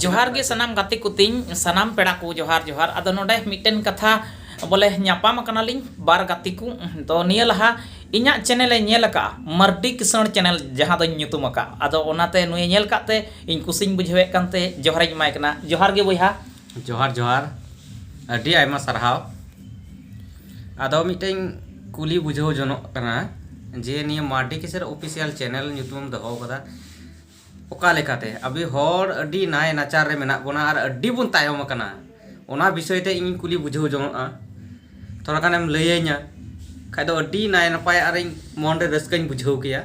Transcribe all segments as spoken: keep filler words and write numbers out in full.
ᱡᱚᱦᱟᱨ ᱜᱮ ᱥᱟᱱᱟᱢ ᱜᱟᱛᱮ ᱠᱚ ᱛᱤᱧ, ᱥᱟᱱᱟᱢ ᱯᱮᱲᱟ ᱠᱚ, ᱡᱚᱦᱟᱨ ᱡᱚᱦᱟᱨ᱾ ᱟᱫᱚ ᱱᱚᱰᱮ ᱢᱤᱫᱴᱮᱱ ᱠᱟᱛᱷᱟ ᱵᱚᱞᱮ, ᱧᱟᱯᱟᱢ ᱟᱠᱟᱱᱟᱞᱤᱧ ᱵᱟᱨ ᱜᱟᱛᱮ ᱠᱚ᱾ ᱛᱚ ᱱᱤᱭᱟᱹ ᱞᱟᱦᱟ ᱤᱧᱟᱹᱜ ᱪᱮᱱᱮᱞ ᱮ ᱧᱮᱞ ᱟᱠᱟᱫᱼᱟ, ᱢᱟᱨᱰᱤ ᱠᱤᱥᱟᱹᱬ ᱪᱮᱱᱮᱞ ᱡᱟᱦᱟᱸ ᱫᱚᱧ ᱧᱩᱛᱩᱢ ᱟᱠᱟᱫ᱾ ᱟᱫᱚ ᱚᱱᱟᱛᱮ ᱱᱩᱭᱮ ᱧᱮᱞ ᱠᱟᱫ ᱛᱮ ᱤᱧ ᱠᱩᱥᱤᱧ ᱵᱩᱡᱷᱟᱹᱣᱮᱫ ᱠᱟᱱᱛᱮ ᱡᱚᱦᱟᱨᱤᱧ ᱮᱢᱟᱭ ᱠᱟᱱᱟ᱾ ᱡᱚᱦᱟᱨ ᱜᱮ ᱵᱚᱭᱦᱟ᱾ ᱡᱚᱦᱟᱨ ᱡᱚᱦᱟᱨ, ᱟᱹᱰᱤ ᱟᱭᱢᱟ ᱥᱟᱨᱦᱟᱣ᱾ ᱟᱫᱚ ᱢᱤᱫᱴᱮᱱ ᱠᱩᱞᱤ ᱵᱩᱡᱷᱟᱹᱣ ᱡᱚᱱᱚᱜ ᱠᱟᱱᱟ ᱡᱮ ᱱᱤᱭᱟᱹ ᱢᱟᱨᱰᱤ ᱠᱤᱥᱟᱹᱬ ᱚᱯᱷᱤᱥᱤᱭᱟᱞ ᱪᱮᱱᱮᱞ ᱧᱩᱛᱩᱢ ᱫᱚᱦᱚ ᱠᱟᱫᱟ, ᱚᱠᱟ ᱞᱮᱠᱟᱛᱮ ᱟᱵᱚ ᱦᱚᱲ ᱟᱹᱰᱤ ᱱᱟᱭ ᱱᱟᱪᱟᱨ ᱨᱮ ᱢᱮᱱᱟᱜ ᱵᱚᱱᱟ ᱟᱨ ᱟᱹᱰᱤ ᱵᱚᱱ ᱛᱟᱭᱚᱢ ᱟᱠᱟᱱᱟ? ᱚᱱᱟ ᱵᱤᱥᱚᱭ ᱛᱮ ᱤᱧᱤᱧ ᱠᱩᱞᱤ ᱵᱩᱡᱷᱟᱹᱣ ᱡᱚᱝᱚᱜᱼᱟ᱾ ᱛᱷᱚᱲᱟ ᱜᱟᱱᱮᱢ ᱞᱟᱹᱭᱟᱹᱧᱟ ᱠᱷᱟᱡ ᱫᱚ ᱟᱹᱰᱤ ᱱᱟᱭ ᱱᱟᱯᱟᱭ ᱟᱨ ᱤᱧ ᱢᱚᱱ ᱨᱮ ᱨᱟᱹᱥᱠᱟᱹᱧ ᱵᱩᱡᱷᱟᱹᱣ ᱠᱮᱭᱟ᱾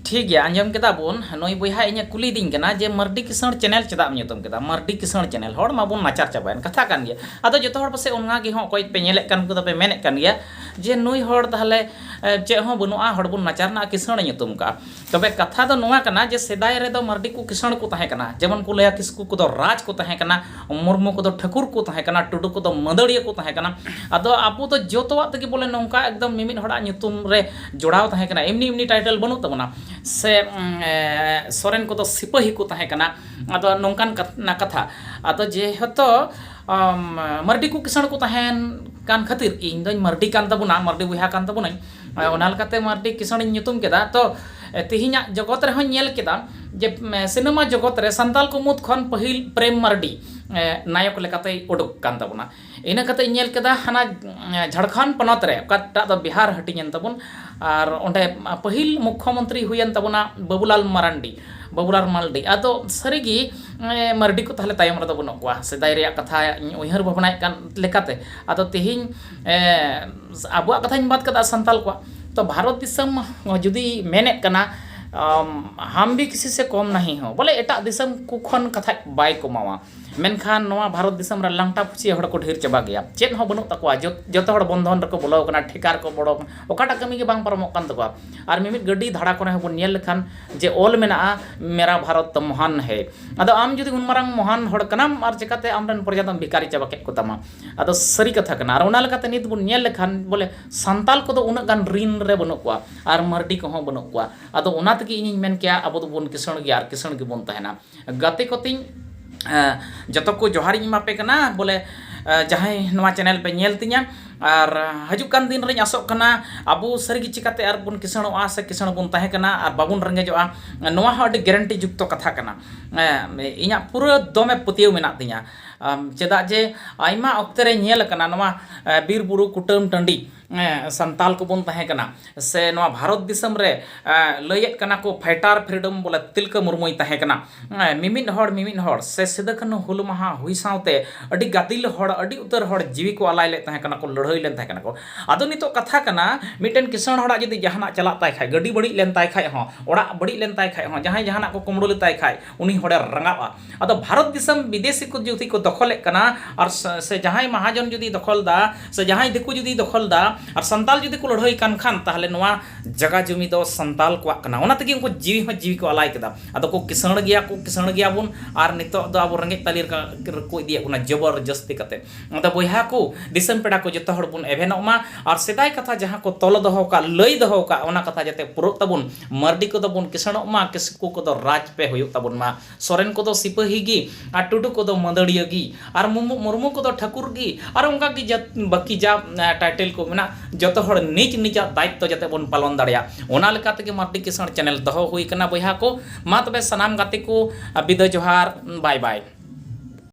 ᱴᱷᱤᱠ ᱜᱮᱭᱟ, ᱟᱸᱡᱚᱢ ᱠᱮᱫᱟ ᱵᱚᱱ, ᱱᱩᱭ ᱵᱚᱭᱦᱟ ᱤᱧᱮ ᱠᱩᱞᱤᱭᱮᱫᱤᱧ ᱠᱟᱱᱟ ᱡᱮ ᱢᱟᱨᱰᱤ ᱠᱤᱥᱟᱹᱬ ᱪᱮᱱᱮᱞ ᱪᱮᱫᱟᱜ ᱮᱢ ᱧᱩᱛᱩᱢ ᱠᱮᱫᱟ? ᱢᱟᱨᱰᱤ ᱠᱤᱥᱟᱹᱬ ᱪᱮᱱᱮᱞ, ᱦᱚᱲ ᱢᱟᱵᱚᱱ ᱱᱟᱪᱟᱨ ᱪᱟᱵᱟᱭᱮᱱ, ᱠᱟᱛᱷᱟ ᱠᱟᱱ ᱜᱮᱭᱟ᱾ ᱟᱫᱚ ᱡᱚᱛᱚ ᱦᱚᱲ ᱯᱟᱥᱮᱡ ᱚᱱᱟ ᱜᱮ ᱦᱚᱸ ᱚᱠᱚᱭ ᱯᱮ ᱧᱮᱞᱮᱫ ᱠᱟᱱ ᱩᱱᱠᱩ ᱫᱚᱯᱮ ᱢᱮᱱᱮᱫ ᱠᱟᱱ ᱜᱮᱭᱟ ᱡᱮ ᱱᱩᱭ ᱦᱚᱲ ᱛᱟᱦᱚᱞᱮ, ᱮ, ᱪᱮᱫ ᱦᱚᱸ ᱵᱟᱹᱱᱩᱜᱼᱟ, ᱦᱚᱲ ᱵᱚᱱ ᱱᱟᱪᱟᱨ ᱨᱮᱱᱟᱜ ᱠᱤᱥᱟᱹᱬ ᱮ ᱧᱩᱛᱩᱢ ᱠᱟᱜᱼᱟ᱾ ᱛᱚᱵᱮ ᱠᱟᱛᱷᱟ ᱫᱚ ᱱᱚᱣᱟ ᱠᱟᱱᱟ ᱡᱮ ᱥᱮᱫᱟᱭ ᱨᱮᱫᱚ ᱢᱟᱨᱰᱤ ᱠᱚ ᱠᱤᱥᱟᱹᱬ ᱠᱚ ᱛᱟᱦᱮᱸ ᱠᱟᱱᱟ, ᱡᱮᱢᱚᱱ ᱠᱚ ᱞᱟᱹᱭᱟ ᱠᱤᱥᱠᱩ ᱠᱚᱫᱚ ᱨᱟᱡᱽ ᱠᱚ ᱛᱟᱦᱮᱸ ᱠᱟᱱᱟ, ᱢᱩᱨᱢᱩ ᱠᱚᱫᱚ ᱴᱷᱟᱹᱠᱩᱨ ᱠᱚ ᱛᱟᱦᱮᱸ ᱠᱟᱱᱟ, ᱴᱩᱰᱩ ᱠᱚᱫᱚ ᱢᱟᱹᱫᱟᱹᱲᱤᱭᱟᱹ ᱠᱚ ᱛᱟᱦᱮᱸ ᱠᱟᱱᱟ᱾ ᱟᱫᱚ ᱟᱵᱚ ᱫᱚ ᱡᱚᱛᱚᱣᱟᱜ ᱛᱮᱜᱮ ᱵᱚᱞᱮ ᱱᱚᱝᱠᱟ ᱮᱠᱫᱚᱢ ᱢᱤᱢᱤᱫ ᱦᱚᱲᱟᱜ ᱧᱩᱛᱩᱢ ᱨᱮ ᱡᱚᱲᱟᱣ ᱛᱟᱦᱮᱸ ᱠᱟᱱᱟ, ᱮᱢᱱᱤ ᱮᱢᱱᱤ ᱴᱟᱭᱴᱮᱞ ᱵᱟᱹᱱᱩᱜ ᱛᱟᱵᱚᱱᱟ᱾ ᱥᱮ, ᱩᱢ, ᱮ, ᱥᱚᱨᱮᱱ ᱠᱚᱫᱚ ᱥᱤᱯᱟᱹᱦᱤ ᱠᱚ ᱛᱟᱦᱮᱸ ᱠᱟᱱᱟ᱾ ᱟᱫᱚ ᱱᱚᱝᱠᱟᱱ ᱠᱟᱛ-, ᱱᱟ ᱠᱟᱛᱷᱟ᱾ ᱟᱫᱚ ᱡᱮᱦᱮᱛᱩ, ᱟᱢ, ᱢᱟᱨᱰᱤ ᱠᱚ ᱠᱤᱥᱟᱹᱬ ᱠᱚ ᱛᱟᱦᱮᱱ ᱠᱟᱱ ᱠᱷᱟᱹᱛᱤᱨ ᱤᱧ ᱫᱚᱧ ᱢᱟᱨᱰᱤ ᱠᱟᱱ ᱛᱟᱵᱚᱱᱟ, ᱢᱟᱨᱰᱤ ᱵᱚᱭᱦᱟ ᱠᱟᱱ ᱛᱟᱵᱚᱱᱟᱹᱧ᱾ ᱚᱱᱟ ᱞᱮᱠᱟᱛᱮ ᱢᱟᱨᱰᱤ ᱠᱤᱥᱟᱹᱬᱤᱧ ᱧᱩᱛᱩᱢ ᱠᱮᱫᱟ᱾ ᱛᱚ, ᱮ, ᱛᱮᱦᱮᱧᱟᱜ ᱡᱚᱜᱚᱛ ᱨᱮᱦᱚᱸᱧ ᱧᱮᱞ ᱠᱮᱫᱟ ᱡᱮ, ᱮ, ᱥᱤᱱᱮᱢᱟ ᱡᱚᱜᱚᱛ ᱨᱮ ᱥᱟᱱᱛᱟᱞ ᱠᱚ ᱢᱩᱫᱽ ᱠᱷᱚᱱ ᱯᱟᱹᱦᱤᱞ ᱯᱨᱮᱢ ᱢᱟᱨᱰᱤ, ᱮ, ᱱᱟᱭᱚᱠ ᱞᱮᱠᱟᱛᱮᱭ ᱩᱰᱩᱠ ᱠᱟᱱ ᱛᱟᱵᱚᱱᱟ᱾ ᱤᱱᱟᱹ ᱠᱟᱛᱮ ᱤᱧ ᱧᱮᱞ ᱠᱮᱫᱟ ᱦᱟᱱᱟ, ᱮ, ᱡᱷᱟᱲᱠᱷᱚᱸᱰ ᱯᱚᱱᱚᱛ ᱨᱮ, ᱚᱠᱟᱴᱟᱜ ᱫᱚ ᱵᱤᱦᱟᱨ ᱦᱟᱹᱴᱤᱧ ᱮᱱ ᱛᱟᱵᱚᱱ, ᱟᱨ ᱚᱸᱰᱮ ᱯᱟᱹᱦᱤᱞ ᱢᱩᱠᱠᱷᱚᱢᱚᱱᱛᱨᱤ ᱦᱩᱭᱮᱱ ᱛᱟᱵᱚᱱᱟ ᱵᱟᱹᱵᱩᱞᱟᱞ ᱢᱟᱨᱟᱱᱰᱤ, ᱵᱟᱹᱵᱩᱞᱟᱞ ᱢᱟᱨᱰᱤ᱾ ᱟᱫᱚ ᱥᱟᱹᱨᱤᱜᱮ, ᱮ, ᱢᱟᱨᱰᱤ ᱠᱚ ᱛᱟᱦᱚᱞᱮ ᱛᱟᱭᱚᱢ ᱨᱮᱫᱚ ᱵᱟᱹᱱᱩᱜ ᱠᱚᱣᱟ, ᱥᱮᱫᱟᱭ ᱨᱮᱭᱟᱜ ᱠᱟᱛᱷᱟᱧ ᱩᱭᱦᱟᱹᱨ ᱵᱷᱟᱵᱽᱱᱟᱭᱮᱫ ᱠᱟᱱ ᱞᱮᱠᱟᱛᱮ᱾ ᱟᱫᱚ ᱛᱮᱦᱮᱧ, ᱮ, ᱟᱵᱚᱣᱟᱜ ᱠᱟᱛᱷᱟᱧ ᱵᱟᱫ ᱠᱟᱫᱟ, ᱥᱟᱱᱛᱟᱞ ᱠᱚᱣᱟᱜ᱾ ᱛᱚ ᱵᱷᱟᱨᱚᱛ ᱫᱤᱥᱚᱢ ᱡᱩᱫᱤ ᱢᱮᱱᱮᱫ ᱠᱟᱱᱟ, ᱟᱢ, ᱦᱟᱢ ᱵᱷᱤ ᱠᱤᱥᱤ ᱥᱮ ᱠᱚᱢ ᱱᱟᱦᱤ ᱦᱚᱸ, ᱵᱚᱞᱮ ᱮᱴᱟᱜ ᱫᱤᱥᱚᱢ ᱠᱚ ᱠᱷᱚᱱ ᱠᱟᱛᱷᱟ ᱵᱟᱭ ᱠᱚᱢᱟᱣᱟ, ᱢᱮᱱᱠᱷᱟᱱ ᱱᱚᱣᱟ ᱵᱷᱟᱨᱚᱛ ᱫᱤᱥᱚᱢ ᱨᱮ ᱞᱟᱝᱴᱟ ᱯᱷᱩᱪᱤᱭᱟᱹ ᱦᱚᱲ ᱠᱚ ᱰᱷᱮᱨ ᱪᱟᱵᱟ ᱜᱮᱭᱟ᱾ ᱪᱮᱫ ᱦᱚᱸ ᱵᱟᱹᱱᱩᱜ ᱛᱟᱠᱚᱣᱟ, ᱡᱚᱛ-, ᱡᱚᱛᱚ ᱦᱚᱲ ᱵᱚᱱᱫᱷᱚᱱ ᱨᱮᱠᱚ ᱵᱚᱞᱚ ᱟᱠᱟᱱᱟ, ᱴᱷᱮᱠᱟ ᱨᱮᱠᱚ ᱵᱚᱞᱚ ᱟᱠᱟᱱᱟ, ᱚᱠᱟᱴᱟᱜ ᱠᱟᱹᱢᱤ ᱜᱮ ᱵᱟᱝ ᱯᱟᱨᱚᱢᱚᱜ ᱠᱟᱱ ᱛᱟᱠᱚᱣᱟ᱾ ᱟᱨ ᱢᱤᱢᱤᱫ ᱜᱟᱹᱰᱤ ᱫᱷᱟᱲᱟ ᱠᱚᱨᱮ ᱦᱚᱸ ᱵᱚᱱ ᱧᱮᱞ ᱞᱮᱠᱷᱟᱱ ᱡᱮ ᱚᱞ ᱢᱮᱱᱟᱜᱼᱟ, "ᱢᱮᱨᱟ ᱵᱷᱟᱨᱚᱛ ᱢᱚᱦᱟᱱ ᱦᱮ"᱾ ᱟᱫᱚ ᱟᱢ ᱡᱩᱫᱤ ᱩᱱ ᱢᱟᱨᱟᱝ ᱢᱚᱦᱟᱱ ᱦᱚᱲ ᱠᱟᱱᱟᱢ ᱟᱨ ᱪᱤᱠᱟᱹᱛᱮ ᱟᱢᱨᱮᱱ ᱯᱨᱚᱡᱟ ᱫᱚᱢ ᱵᱷᱤᱠᱟᱨᱤ ᱪᱟᱵᱟ ᱠᱮᱫ ᱠᱚ ᱛᱟᱢᱟ? ᱟᱫᱚ ᱥᱟᱹᱨᱤ ᱠᱟᱛᱷᱟ ᱠᱟᱱᱟ᱾ ᱟᱨ ᱚᱱᱟ ᱞᱮᱠᱟᱛᱮ ᱱᱤᱛ ᱵᱚᱱ ᱧᱮᱞ ᱞᱮᱠᱷᱟᱱ ᱵᱚᱞᱮ ᱥᱟᱱᱛᱟᱞ ᱠᱚᱫᱚ ᱩᱱᱟᱹᱜ ᱜᱟᱱ ᱨᱤᱱ ᱨᱮ ᱵᱟᱹᱱᱩᱜ ᱠᱚᱣᱟ ᱟᱨ ᱢᱟᱨᱰᱤ ᱠᱚᱦᱚᱸ ᱵᱟᱹᱱᱩᱜ ᱠᱚᱣᱟ᱾ ᱟᱫᱚ ᱚᱱᱟ ᱛᱮᱜᱮ ᱤᱧᱤᱧ ᱢᱮᱱ ᱠᱮᱭᱟ, ᱟᱵᱚ ᱫᱚᱵᱚᱱ ᱠᱤᱥᱟᱹᱬ ᱜᱮᱭᱟ ᱟᱨ ᱠᱤᱥᱟᱹᱬ ᱜᱮᱵᱚᱱ ᱛᱟᱦᱮᱱᱟ᱾ ᱜᱟᱛᱮ ᱠᱚ ᱛᱤᱧ, ᱮᱸ, ᱡᱚᱛᱚ ᱠᱚ ᱡᱚᱦᱟᱨᱤᱧ ᱮᱢᱟ ᱯᱮ ᱠᱟᱱᱟ, ᱵᱚᱞᱮ, ᱮᱸ, ᱡᱟᱦᱟᱸᱭ ᱱᱚᱣᱟ channel ᱯᱮ ᱧᱮᱞ ᱛᱤᱧᱟ, ᱟᱨ ᱦᱤᱡᱩᱜ ᱠᱟᱱ ᱫᱤᱱ ᱨᱮᱧ ᱟᱥᱚᱜ ᱠᱟᱱᱟ, ᱟᱵᱚ ᱥᱟᱹᱨᱤᱜᱮ ᱪᱤᱠᱟᱹᱛᱮ ᱟᱨ ᱵᱚᱱ ᱠᱤᱥᱟᱹᱬᱚᱜᱼᱟ ᱥᱮ ᱠᱤᱥᱟᱹᱬ ᱵᱚᱱ ᱛᱟᱦᱮᱸ ᱠᱟᱱᱟ ᱟᱨ ᱵᱟᱵᱚᱱ ᱨᱮᱸᱜᱮᱡᱚᱜᱼᱟ, ᱱᱚᱣᱟ ᱦᱚᱸ ᱟᱹᱰᱤ guarantee ᱡᱩᱠᱛᱚ ᱠᱟᱛᱷᱟ ᱠᱟᱱᱟ᱾ ᱮᱸ, ᱤᱧᱟᱹᱜ ᱯᱩᱨᱟᱹ ᱫᱚᱢᱮ ᱯᱟᱹᱛᱭᱟᱹᱣ ᱢᱮᱱᱟᱜ ᱛᱤᱧᱟ᱾ ᱟᱢ, ᱪᱮᱫᱟᱜ ᱡᱮ ᱟᱭᱢᱟ ᱚᱠᱛᱮ ᱨᱮ ᱧᱮᱞ ᱟᱠᱟᱱᱟ, ᱱᱚᱣᱟ, ᱮᱸ, ᱵᱤᱨ ᱵᱩᱨᱩ ᱠᱩᱴᱟᱹᱢ ᱴᱟᱺᱰᱤ, ᱮᱸ, ᱥᱟᱱᱛᱟᱞ ᱠᱚᱵᱚᱱ ᱛᱟᱦᱮᱸ ᱠᱟᱱᱟ, ᱥᱮ ᱱᱚᱣᱟ ᱵᱷᱟᱨᱚᱛ ᱫᱤᱥᱚᱢ ᱨᱮ, ᱮᱸ, ᱞᱟᱹᱭᱮᱫ ᱠᱟᱱᱟ ᱠᱚ fighter freedom, ᱵᱚᱞᱮ ᱛᱤᱞᱠᱟᱹ ᱢᱩᱨᱢᱩᱭ ᱛᱟᱦᱮᱸ ᱠᱟᱱᱟ᱾ ᱮᱸ, ᱢᱤᱢᱤᱫ ᱦᱚᱲ, ᱢᱤᱢᱤᱫ ᱦᱚᱲ ᱥᱮ ᱥᱤᱫᱩ ᱠᱟᱹᱱᱦᱩ ᱦᱩᱞ ᱢᱟᱦᱟ ᱦᱩᱭ ᱥᱟᱶᱛᱮ ᱟᱹᱰᱤ ᱜᱟᱫᱮᱞ ᱦᱚᱲ, ᱟᱹᱰᱤ ᱩᱛᱟᱹᱨ ᱦᱚᱲ ᱡᱤᱣᱤ ᱠᱚ ᱟᱞᱟᱭ ᱞᱮᱫ ᱛᱟᱦᱮᱸ ᱠᱟᱱᱟ ᱠᱚ, ᱞᱟᱹᱲᱦᱟᱹᱭ ᱞᱮᱱ ᱛᱟᱦᱮᱸ ᱠᱟᱱᱟ ᱠᱚ᱾ ᱟᱫᱚ ᱱᱤᱛᱚᱜ ᱠᱟᱛᱷᱟ ᱠᱟᱱᱟ, ᱢᱤᱫᱴᱮᱱ ᱠᱤᱥᱟᱹᱬ ᱦᱚᱲᱟᱜ ᱡᱩᱫᱤ ᱡᱟᱦᱟᱱᱟᱜ ᱪᱟᱞᱟᱜ ᱛᱟᱭ ᱠᱷᱟᱡ, ᱜᱟᱹᱰᱤ ᱵᱟᱹᱲᱤᱡ ᱞᱮᱱ ᱛᱟᱭ ᱠᱷᱟᱡ ᱦᱚᱸ, ᱚᱲᱟᱜ ᱵᱟᱹᱲᱤᱡ ᱞᱮᱱ ᱛᱟᱭ ᱠᱷᱟᱡ ᱦᱚᱸ, ᱡᱟᱦᱟᱸᱭ ᱡᱟᱦᱟᱱᱟᱜ ᱠᱚ ᱠᱩᱢᱵᱽᱲᱩ ᱞᱮᱛᱟᱭ ᱠᱷᱟᱡ, ᱩᱱᱤ ᱦᱚᱲᱮ ᱨᱟᱸᱜᱟᱣᱼᱟ᱾ ᱟᱫᱚ ᱵᱷᱟᱨᱚᱛ ᱫᱤᱥᱚᱢ ᱵᱤᱫᱮᱥᱤ ᱠᱚ ᱡᱩᱫᱤ ᱠᱚ ᱫᱚᱠᱷᱚᱞᱮᱫ ᱠᱟᱱᱟ, ᱟᱨ ᱥᱮ, ᱥᱮ ᱡᱟᱦᱟᱸᱭ ᱢᱟᱦᱟᱡᱚᱱ ᱡᱩᱫᱤ ᱫᱚᱠᱷᱚᱞ ᱫᱟ, ᱥᱮ ᱡᱟᱦᱟᱸᱭ ᱫᱤᱠᱩ ᱡᱩᱫᱤ ᱫᱚᱠᱷᱚᱞ ᱫᱟ, ᱟᱨ ᱥᱟᱱᱛᱟᱞ ᱡᱩᱫᱤ ᱠᱚ ᱞᱟᱹᱲᱦᱟᱹᱭ ᱠᱟᱱ ᱠᱷᱟᱱ, ᱛᱟᱦᱚᱞᱮ ᱱᱚᱣᱟ ᱡᱟᱜᱟ ᱡᱩᱢᱤ ᱫᱚ ᱥᱟᱱᱛᱟᱞ ᱠᱚᱣᱟᱜ ᱠᱟᱱᱟ᱾ ᱚᱱᱟ ᱛᱮᱜᱮ ᱩᱱᱠᱩ ᱡᱤᱣᱤ ᱦᱚᱸ ᱡᱤᱣᱤ ᱠᱚ ᱟᱞᱟᱭ ᱠᱮᱫᱟ᱾ ᱟᱫᱚ ᱠᱚ ᱠᱤᱥᱟᱹᱬ ᱜᱮᱭᱟ ᱠᱚ, ᱠᱤᱥᱟᱹᱬ ᱜᱮᱭᱟ ᱵᱚᱱ, ᱟᱨ ᱱᱤᱛᱚᱜ ᱫᱚ ᱟᱵᱚ ᱨᱮᱸᱜᱮᱡ ᱛᱟᱞᱤ ᱨᱮᱠᱚ ᱤᱫᱤᱭᱮᱫ ᱵᱚᱱᱟ ᱡᱚᱵᱚᱨ ᱡᱟᱹᱥᱛᱤ ᱠᱟᱛᱮ᱾ ᱟᱫᱚ ᱵᱚᱭᱦᱟ ᱠᱚ, ᱫᱤᱥᱚᱢ ᱯᱮᱲᱟ ᱠᱚ, ᱡᱚᱛᱚ ᱦᱚᱲ ᱵᱚᱱ ᱮᱵᱷᱮᱱᱚᱜ ᱢᱟ, ᱟᱨ ᱥᱮᱫᱟᱭ ᱠᱟᱛᱷᱟ ᱡᱟᱦᱟᱸ ᱠᱚ ᱛᱚᱞ ᱫᱚᱦᱚ ᱠᱟᱜ, ᱞᱟᱹᱭ ᱫᱚᱦᱚ ᱠᱟᱜ, ᱚᱱᱟ ᱠᱟᱛᱷᱟ ᱡᱟᱛᱮ ᱯᱩᱨᱟᱹᱜ ᱛᱟᱵᱚᱱ᱾ ᱢᱟᱹᱨᱰᱤ ᱠᱚᱫᱚ ᱵᱚᱱ ᱠᱤᱥᱟᱹᱬᱚᱜ ᱢᱟ, ᱠᱤᱥᱠᱩ ᱠᱚᱫᱚ ᱨᱟᱡᱽ ᱯᱮ ᱦᱩᱭᱩᱜ ᱛᱟᱵᱚᱱ ᱢᱟ, ᱥᱚᱨᱮᱱ ᱠᱚᱫᱚ ᱥᱤᱯᱟᱹᱦᱤ ᱜᱮ, ᱟᱨ ᱴᱩᱰᱩ ᱠᱚᱫᱚ ᱢᱟᱹᱫᱟᱹᱲᱤᱭᱟᱹ ᱜᱮ, ᱟᱨ ᱢᱩᱨᱢᱩ, ᱢᱩᱨᱢᱩ ᱠᱚᱫᱚ ᱴᱷᱟᱹᱠᱩᱨ ᱜᱮ, ᱟᱨ ᱚᱱᱠᱟ ᱜᱮ ᱡᱟᱹᱛ, ᱵᱟᱹᱠᱤ ᱡᱟ, ᱮ, title ᱠᱚ ᱢᱮᱱᱟᱜ, ᱡᱚᱛᱚ ᱦᱚᱲ ᱱᱤᱡ ᱱᱤᱡᱟᱜ ᱫᱟᱭᱤᱛᱛᱚ ᱡᱟᱛᱮ ᱵᱚᱱ ᱯᱟᱞᱚᱱ ᱫᱟᱲᱮᱭᱟᱜ, ᱚᱱᱟ ᱞᱮᱠᱟ ᱛᱮᱜᱮ ᱢᱟᱹᱨᱰᱤ ᱠᱤᱥᱟᱹᱬ channel ᱫᱚᱦᱚ ᱦᱩᱭ ᱠᱟᱱᱟ ᱵᱚᱭᱦᱟ ᱠᱚ᱾ ᱢᱟ ᱛᱚᱵᱮ ᱥᱟᱱᱟᱢ ᱜᱟᱛᱮ ᱠᱚ, ᱵᱤᱫᱟᱹ ᱡᱚᱦᱟᱨ, bye bye᱾